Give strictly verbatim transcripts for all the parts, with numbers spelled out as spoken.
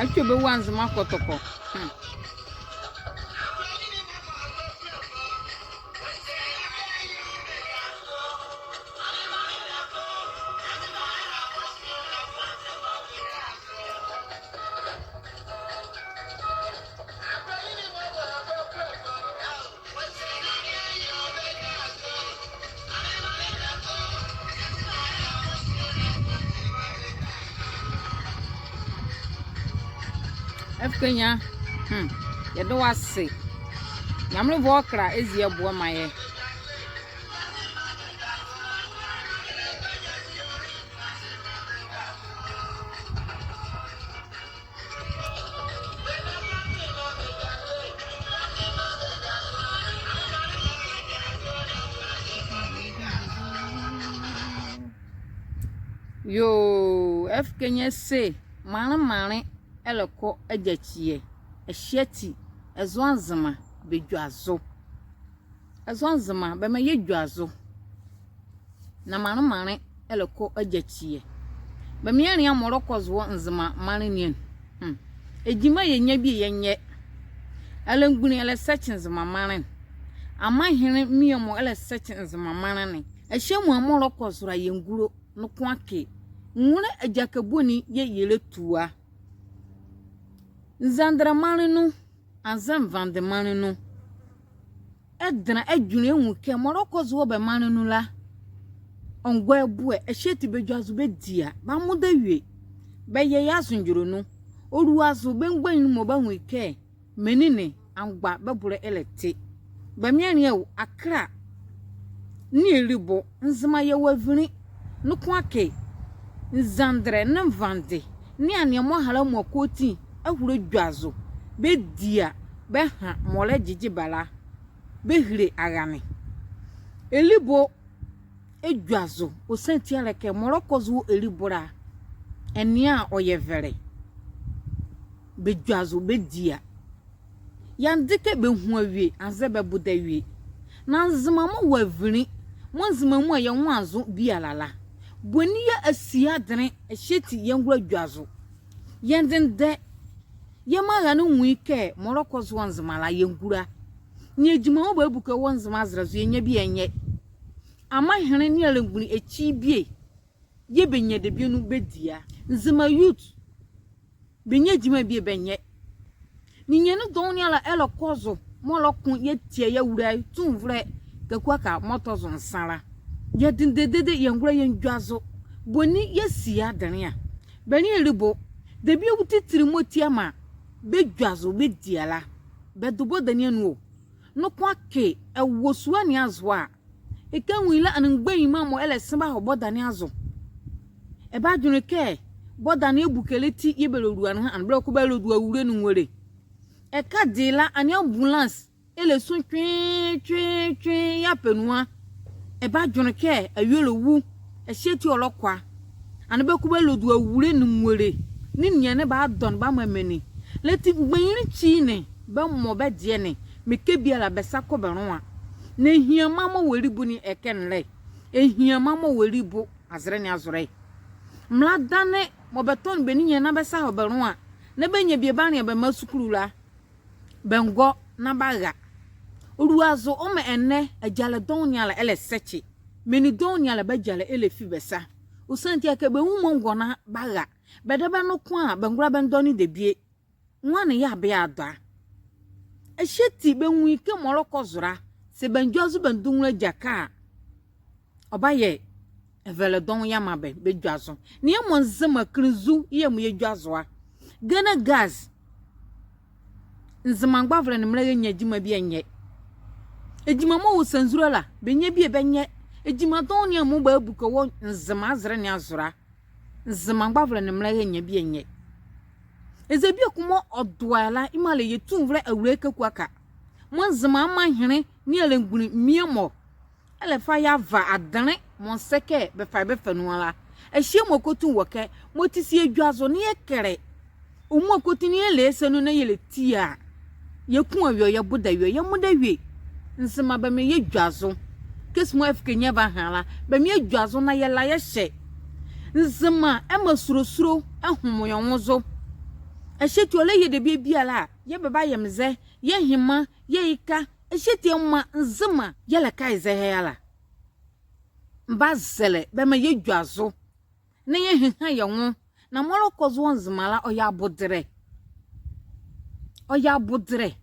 Atwa bɛwua Nzema Kɔtɔkɔ. Hmm. Ɛfkɛ Kenya, hmm, yɛda wɔ ase. Nyamenle bɔ ɔkɛla ezi ɛ boɛ maa yɛ. Yoo, Ɛfkɛ Kenya se, maanle maanle ɛlɛkɔ agyakyi ɛ, ɛhye ati, ɛzo a Nzema bɛdwazo. Ɛzo a Nzema, bɛmaa yɛdwazo. Na maanle maanle ɛlɛkɔ agyakyi ɛ. Bɛmaa yɛnlea mɔɔ ɔlɛkɔ zo wɔ Nzema maanle ne anu. Hmm. Gyima yɛnyia bie yɛnyɛ. Arelemgbunli ɛlɛsɛkye Nzema maanle ne. Amanhene bie mɔ ɛlɛsɛkye Nzema maanle ne. Ɛhye amuala mɔɔ ɔlɛkɔ zo la yɛngulo, noko akee. Nwolɛ agyakɛ boni yɛɛ yɛlɛtua? Nzandelɛ maanle nu, anzɛɛ Nvande maanle nu. Ɛdenla ɛdwenle ɛnwu kɛ mɔɔ ɔlɛkɔ zo wɔ bɛ maanle nu la, ɔngɔ ɛ boɛ, ɛhye ati bɛdwazo bɛdia, bɛamoda awie, bɛyɛ yɛ anzodwolɛ nu. Ɔlua zo bɛ mgbanyinli mɔ bɛanwu ye kɛ menli ne amgba bɛ bolɛ ɛlɛte. Bɛmaa yɛnlea o, Akra nee Elibo, Nzema yɛ wɔ avinli, noko akee, Nzandelɛ nee Nvande nee aneɛ mɔɔ ɛha la amuala kɔsɔɔti ɛhola ɛdwazo bɛdia, bɛha mɔɔ ɛlɛgyegye bɛ la, bɛhile arane. Elibo ɛdwazo, ɔsiane ti a le kɛ mɔɔ ɔlɛkɔ zo wɔ Elibo la, ɛnea a ɔyɛ ɛvɛlɛ. Bɛdwazo bɛdia. Yɛande kɛ bɛhu awie, anzɛɛ bɛboda awie. Na Nzema mɔɔ wɔ avinli, mɔɔ Nzema amuala yɛnwonwo azo biala la, boni yɛɛ asi adenle, ɛhye ati yɛngulo ɛdwazo? Yɛndendɛ, yɛmaa arane nwu ye kɛ mɔɔ ɔlɛkɔ zo wɔ Nzema la yɛngula. Nea gyima mɔɔ bɛbuke wɔ Nzema azɛlɛ zo yɛnyia bie yɛnyɛ. Amanhene nee arelemgbunli ekyi bie yɛɛ bɛnyia debie nu bɛdia. Nzema youth, bɛnyia gyima bie bɛnyɛ. Ninyɛne dɔɔnwo ne ala ɛlɛkɔ zo mɔɔ ɔlɛko yɛatia yɛawula ye tumivolɛ Kaku Aka mɔɔ tɔ zo nsa la. Yɛdendɛ dedee yɛngola yɛndwazo. Boni yɛasi adenle a? Bɛ nee Elibo, debie ewu titili mɔɔ ti a maa bɛdwazo bɛdia la, bɛdo bɔda ne anu o. Noko akee ɛwɔ sua ne azo a, ɛkɛ ɛnwu ye la, ɛnee mgbanyima mɔ ɛlɛse bɛahɔ bɔda ne azo. Ɛbadwenle kɛ bɔda ne ɛbukele ti yɛɛ bɛlɛlua ne ha, ɛnee bɛlɛkɔ bɛalɔdu awule ne nwole. Ɛkɛ ɛde la, ɛnee ambulance ɛlɛsu twee, twee, twee yɛɛ apɛ nu a. Ɛbadwenle kɛ awie ɔlɛwu, ɛhye ati ɔlɛkɔ a. Ɛnee bɛkɔ bɛalɔdu awule ne nwole. Ne ninyɛne ne baadɔ ne bɛamaa menli. Ɛhye ati mgbanyinli ekyi ne, bɛmɔ bɛ deɛ ne, mekɛ biala bɛ sa kɔ bɛ nloa. Na ehyiama mɔɔ wɔ Elibo ne ɛkɛ ne la. Ehyiama mɔɔ wɔ Elibo azɛlɛ ne azo la. Mraalɛ dane mɔɔ bɛtɔne bɛ ninyɛne na bɛ sa hɔ bɛ nloa, na bɛnyia bie bɛanlea bɛ mra sukulu la, bɛngɔ na bɛara. Ɔlua zo ɔmaa ɛnɛ agyalɛ dɔɔnwo ne ala ɛlɛsɛkye. Menli dɔɔnwo ne ala bɛ agyalɛ ɛlɛfi bɛ sa. Ɔsiane ti a kɛ bɛnwu mɔɔ ngɔ na bɛara, bɛdabɛ noko a bɛngola bɛndɔne debie. Nwane yɛɛ bɛadɔ a? Ɛhye ati bɛnwu ye kɛ mɔɔ ɔlɛkɔ zo la, saa bɛandwazo bɛando nwolɛ agyakɛ a, ɔbayɛ ɛvɛlɛ dɔɔnwo yeamaa bɛ, bɛdwazo. Na yɛmɔ Nzema kenle zu yɛɛ yɛmɔ yɛdwazo a? Ghana Gas, Nzema mgbavolɛ ne mbɛlɛra ɛnyia gyima bie ɛnyɛ. Gyima mɔɔ wɔ Sanzule la, bɛnyia bie bɛnyɛ. Gyima dɔɔnwo ne a mɔɔ bɛbuke wɔ Nzema azɛlɛ ne azo la, Nzema mgbavolɛ ne mbɛlɛra ɛnyia bie ɛnyɛ. Eza bieko mɔɔ ɔdo a la, yemɔ a le yɛ tumivolɛ Awulae Kaku Aka. Mɔɔ Nzema amanhene nee arelemgbunli bie mɔ ɛlɛfa yeava adenle mɔɔ ɛnsɛ kɛ bɛfa ye bɛfa nu a la. Ɛhye amuala kɔsɔɔti wɔ kɛ, mɔti saa yɛdwazo na yɛkɛlɛ, ɔmuala kɔsɔɔti na yɛlɛ ye sa nu na yɛlɛtie a, yɛku awie, yɛboda awie, yɛmoda awie. Nzema bɛmaa yɛdwazo. Kɛzi mɔɔ Ɛfike Kenya ɛbaha la, bɛmaa yɛdwazo na yɛla yɛhyɛ. Nzema ɛmaa sulosulo ɛhome yɛ nwo zo. Ɛhye ati ɔlɛyɛ debie biala a, yɛɛ bɛbayɛ me zɛ, yɛɛ hyemaa, yɛɛ yeka, ɛhye ati ɛmaa Nzema yɛlɛka ye zɛhae ala. Mebazɛlɛ, bɛmaa yɛdwazo, na yɛheha yɛ nwo, na mɔɔ ɔlɛkɔ zo wɔ Nzema la, ɔyɛ abodelɛ. Ɔyɛ abodelɛ.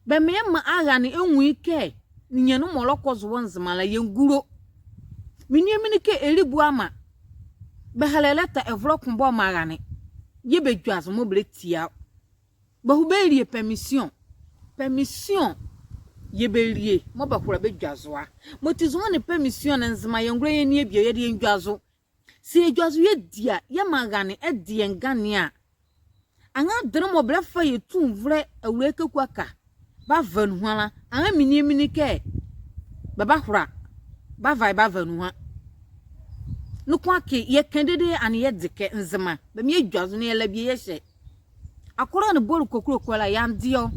Bɛmaa yɛmaa arane ɛnwu ye kɛ, ninyɛne mɔɔ ɔlɛkɔ zo wɔ Nzema la, yɛngulo. Menli menli kɛ Elibo ama, bɛhɛlɛ lɛtɛ ɛvolɛ ko bɛmaa arane. Yɛɛ bɛdwazo mɔɔ bɛlɛtia. Bɛhɔ bɛlie permission. Permission yɛɛ bɛlie mɔɔ bɛhola bɛdwazo a. Mɔti zɔhane permission ne Nzema yɛngola yɛnnia bie, yɛdayɛ yɛndwazo. Saa yɛdwazo yɛdi a, yɛmaa arane ɛde yɛ nganeɛ a, anrɛɛ adenle mɔɔ bɛlɛfa yɛ tumivolɛ Awulae Kaku Aka bɛava nuhua la, anrɛɛ menli menli kɛ bɛbahola bɛava ye bɛava nuhua. Noko akee yɛka dedee a, ɛnee yɛde kɛ Nzema, bɛmaa yɛdwazo na yɛla bie yɛhyɛ. Akɔlɔ ne bɔle kokoloko la, yɛande ɔ.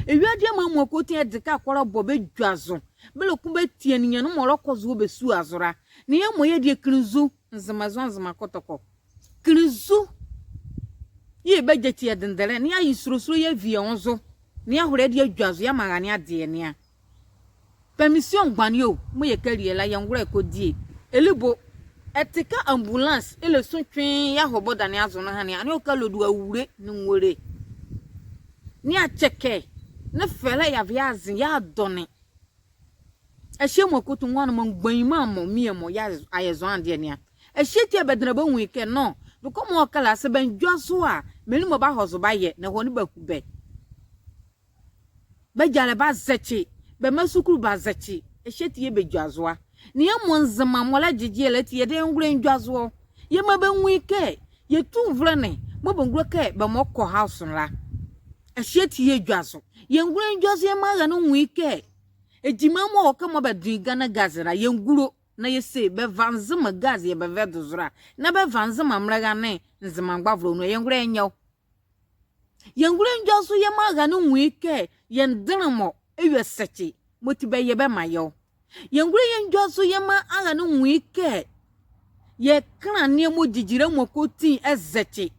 Ewiade amaa amuala kɔsɔɔti ɛde kɛ akɔlɔ bɔ bɛdwazo, bɛlɛko bɛtia ninyɛne mɔɔ ɔlɛkɔ zo wɔ bɛ sua zo la. Na yɛmɔ yɛdie kenle zu, Nzema zo, Nzema Kɔtɔkɔ. Kenle zu. Yɛɛ bɛgyakyi yɛ dendɛlɛ, na yɛaye solosolo yɛavi yɛ nwo zo, na yɛahola yɛadwazo, yɛamaa arane ade yɛ ne a. Permission mgbane o, mɔɔ yɛkalie la, yɛngola yɛkɔdie. Elibo, ɛte kɛ ambulance ɛlɛsu twee yɛahɔ bɔda ne azo nɔhane a, ɛnee ɔka lɔdu awule nee nwole. Na yɛakyɛkɛ, na fɛlɛ yɛava yɛaze, yɛadɔne. Ɛhye amuala kɔsɔɔti nwo a, na mgbanyima mɔ, mie mɔ, yɛayɛ zɔ adeɛ ne a. Ɛhye ati a bɛdɛnla bɛnwu ye kɛ, noko mɔɔ ɔkɛ la, saa bɛandwazo a, menli mɔɔ bahɔ zo bayɛ, na ɛhɔ ne bahu bɛ. Bɛgyalɛ bazɛkye, bɛmra sukulu bazɛkye, ɛhye ati yɛɛ bɛdwazo a. Na yɛmɔ Nzema mɔɔ ɛlɛgyegye yɛ la ati yɛdayɛ yɛngola yɛndwazo ɔ. Yɛmaa bɛnwu ye kɛ, yɛ tumivolɛ ne, mɔɔ bɛngulo kɛ bɛmaa ɔkɔ house ne la. Ɛhye ati yɛdwazo. Yɛngola yɛndwazo yɛmaa arane nwu ye kɛ, egyima mɔɔ ɔwɔ kɛ mɔɔ bɛdon ye Ghana Gas la, yɛngulo. Na yɛse bɛva Nzema Gas yɛbɛva ɛ do zo la, na bɛva Nzema mraalɛ ne Nzema mgbavolɛ nu a, yɛngola yɛnyɛ ɔ. Yɛngola yɛndwazo yɛmaa arane nwu ye kɛ, yɛ ndenle mɔ ɛwie sɛkye, mɔti bɛyɛ bɛmaa yɛ ɔ. Yɛngola yɛndwazo yɛmaa arane nwu ye kɛ, yɛ kɛnlaneɛ mɔɔ gyigyi la amuala kɔsɔɔti ɛzɛkye,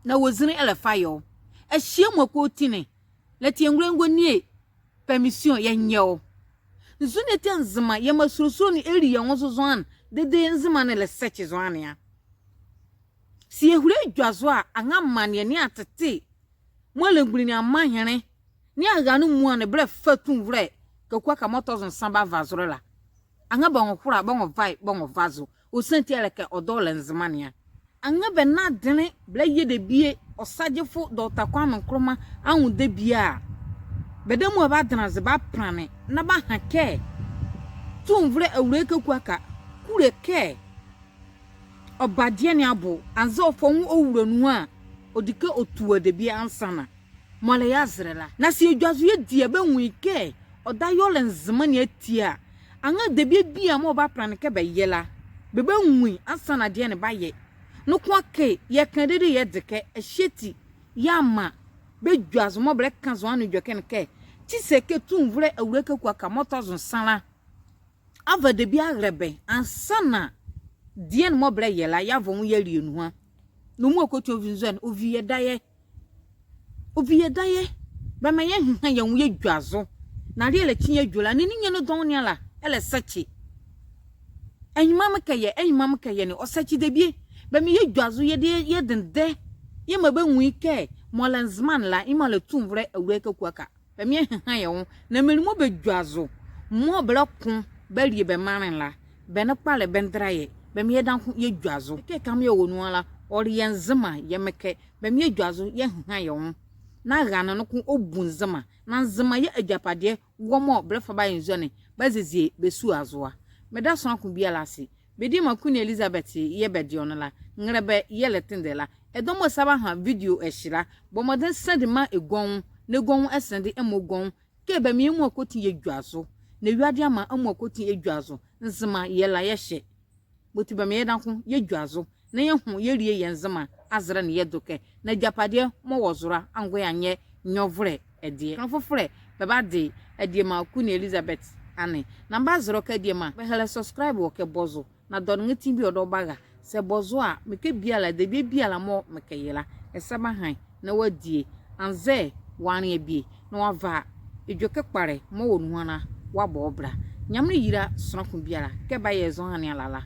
na wɔzinli ɛlɛfa yɛ ɔ. Ɛhye amuala kɔsɔɔti ne, ɛhye ati yɛngola yɛngɔnnie permission yɛnyɛ ɔ. Nzɔne ati a Nzema yɛmaa solosolo ne ɛli yɛ nwo zo zɔhane, dedee Nzema ne ɛlɛsɛkye zɔhane a. Saa yɛhule yɛdwazo a, anrɛɛ amaneɛ ne atete, mɔɔ ɛlɛngbunli ne amaa ɛhyenle, ne arane mua ne bɛlɛfa tumivolɛ Kaku Aka mɔɔ tɔ zo nsa bɛava zolɛ la. Anrɛɛ bɛnrɛhola, bɛnrɛva ye, bɛnrɛva zo. Ɔsiane ti a le kɛ ɔdaye ɔlɛ Nzema ne a. Anrɛɛ bɛnlɛ adenle bɛlɛyɛ debie, ɔsagyefo Doctor Kwame Nkrumah anwo debie a, bɛdabɛ mɔɔ bɛadenle aze bɛapelane na bɛaha kɛ, tumivolɛ Awulae Kaku Aka, kulo kɛ ɔba deɛ ne abo, anzɛɛ ɔfa ɔ nwo ɔwula nu a, ɔdi kɛ ɔtua debie ansa na mɔɔ ɛlɛyɛ azɛlɛ la. Na saa yɛdwazo yɛdi a, bɛnwu ye kɛ, ɔdaye ɔlɛ Nzema ne ati a, anrɛɛ debie biala mɔɔ bɛbapelane kɛ bɛyɛ la, bɛbanwu ye ansa na deɛ ne bayɛ. Noko akee, yɛka dedee yɛde kɛ, ɛhye ati yɛamaa bɛdwazo mɔɔ bɛlɛka zɔhane edwɛkɛ ne kɛ, kyesɛ kɛ tumivolɛ Awulae Kaku Aka mɔɔ tɔ zo nsa la, ava debie arɛlɛ bɛ ansa na deɛ ne mɔɔ bɛlɛyɛ la, yɛava ɔ nwo yɛalie nuhua. Na ɔmuala kɔsɔɔti ɔvi nzɔne, ɔvi yɛ dayɛ. Ɔvi yɛ dayɛ. Bɛmaa yɛheha yɛ nwo yɛdwazo. Na aleɛ ɛlɛkye yɛadwo la, ne ninyɛne dɔɔnwo ne ala ɛlɛsɛkye. Ɛhye mekɛ yɛ, ɛhye mekɛ yɛ ne, ɔsɛkye debie. Bɛmaa yɛdwazo yɛdayɛ, yɛdendɛ. Yɛmaa bɛnwu ye kɛ, mɔɔ ɛlɛ Nzema ne la, yemɔ ɛlɛ tumivolɛ Awulae Kaku Aka. Bɛmaa yɛheha yɛ nwo, na menli mɔɔ bɛdwazo mɔɔ bɛlɛko bɛalie bɛ maanle ne la, bɛnle kpalɛ bɛndɛla yɛ. Bɛmaa yɛdayɛ noko yɛdwazo. Kɛ ɛhye mɔɔ yɛwɔ nu la, ɔle yɛ Nzema yɛ mekɛ. Bɛmaa yɛdwazo yɛheha yɛ nwo. Na arane noko ɔbu Nzema. Na Nzema yɛ agyapadeɛ wɔ mɔɔ bɛlɛfa bɛayɛ nzɔne bɛaziezie bɛ sua zo a. Meda sonla ko biala ase. Bɛ diema Queen Elizabeth yɛɛ bɛde ɔ ne la, nrɛlɛbɛ yɛlɛtendɛ la. Ɛdawɔ mɔɔ sa baha video ɛhye la, bɔ mɔdenle send maa ɛ gɔnwo, na ɛ gɔnwo ɛsend ɛmaa ɔ gɔnwo. Kɛ bɛmaa yɛ muala kɔsɔɔti yɛdwazo, na ewiade amaa amuala kɔsɔɔti yɛdwazo, Nzema yɛla yɛhyɛ. Mɔti bɛmaa yɛdayɛ noko yɛdwazo, na yɛho yɛlie yɛ Nzema azɛlɛ ne yɛdo kɛ, na agyapadeɛ mɔɔ wɔ zo la, anrɛɛ anyɛ nyɛvolɛ ɛdeɛ. Kenle fofolɛ, bɛbade ɛ diema Queen Elizabeth ane. Na mebazɛlɛ ɔ kɛ ɛ diema, bɛhɛlɛ subscribe wɔ kɛ bɔ zo, na dɔnenreti bie ɔdaye ɔbara. Saa ɛbɔ zo a, mekɛ biala, debie biala mɔɔ mekɛyɛ la, ɛ sa baha ye. na wɔadie, anzɛɛ wɔanlea bie, na wɔava edwɛkɛ kpalɛ mɔɔ wɔ nuhua la wɔabɔ wɔ bɛ la. Nyamenle yila sonla ko biala kɛ ɛbayɛ zɔhane ala la.